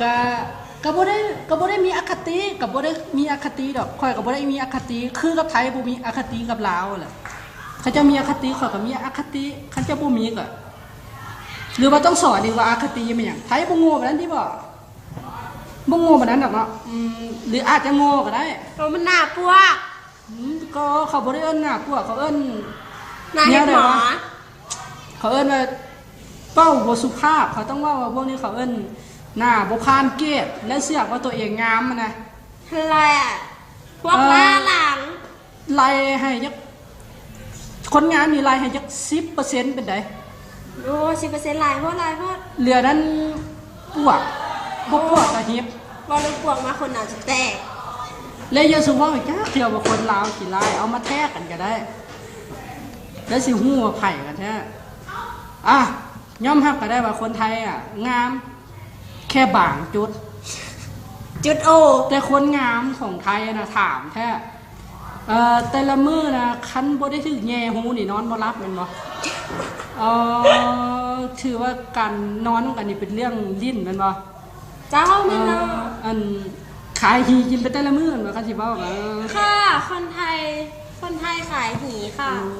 ກະ ກະບໍ່ໄດ້ ກະບໍ່ໄດ້ມີອະຄະຕິ ກະບໍ່ໄດ້ມີອະຄະຕິດອກ. ຂ້ອຍກະບໍ່ໄດ້ມີອະຄະຕິ ຄືກັບໄທບໍ່ມີອະຄະຕິກັບລາວຫັ້ນແຫຼະ. ເຂົາເຈົ້າມີອະຄະຕິ ຂ້ອຍກະມີອະຄະຕິ. ຄັນເຈົ້າບໍ່ມີກະ ຫຼືວ່າຕ້ອງສອນອີກວ່າອະຄະຕິແມ່ນຫຍັງ? ໄທບໍ່ໂງ່ປານນັ້ນຕິບໍ? ບໍ່ໂງ່ປານນັ້ນດອກເນາະ. ອືມ ຫຼືອາດຈະໂງ່ກະໄດ້. ໂຕມັນໜ້າປວກ. ອືມ ກໍເຂົາບໍ່ໄດ້ເອີ້ນໜ້າປວກ ເຂົາເອີ້ນ ໜ້າເຫັບໝາ. ເຂົາເອີ້ນວ່າເວົ້າບໍ່ສຸພາບ. ເຂົາຕ້ອງເວົ້າວ່າພວກນີ້ເຂົາເອີ້ນໜ້າບໍ່ຜ່ານເກດ ແລະ ເຊື່ອວ່າຕົວເອງງາມຫັ້ນນະ. ຫັ້ນແຫຼະ ພວກ ເອີ ໜ້າຫຼັງ. ໄລ່ໃຫ້ຈັກ ຄົນງາມນີ້ໄລ່ໃຫ້ຈັກສິບເປີເຊັນເປັນໃດ? ໂອ້ ສິບເປີເຊັນ ຫຼາຍໂພດ ຫຼາຍໂພດ. ເຫຼືອນັ້ນປວກ ບໍ່ປວກກະເຫັບ. ເວົ້າເລື່ອງປວກມາຄົນໜ້າຈະແຕກ. ແລະຢ່າສູ່ເວົ້າຈັກເທື່ອວ່າຄົນລາວຂີ້ຮ້າຍ ເອົາມາແທກກັນກະໄດ້ ແລ້ວຊິຮູ້ວ່າໃຜກັນແທ້. ອ່ະ ຍອມຮັບກະໄດ້ວ່າຄົນໄທອະງາມ ແຄ່ບາງຈຸດ ຈຸດໂອ. ແຕ່ຄົນງາມຂອງໄທນະ ຖາມແທ້ ເອີ ແຕ່ລະມື້ນະ ຄັນບໍ່ໄດ້ຖືກແຍ່ຮູນີ້ນອນບໍ່ຫຼັບແມ່ນບໍ່? ເອີ ຖືວ່າການນອນນຳກັນນີ້ເປັນເລື່ອງຫຼິ້ນແມ່ນບໍ່? ເຈົ້າ ແມ່ນແລ້ວ. ເອີ ອັນ ຂາຍຫີກິນໄປແຕ່ລະມື້ແມ່ນບໍ່ ຄັນຊິເວົ້ານະ? ຄ່າ ຄົນໄທ ຄົນໄທຂາຍຫີຄ່ະ. ໂອ້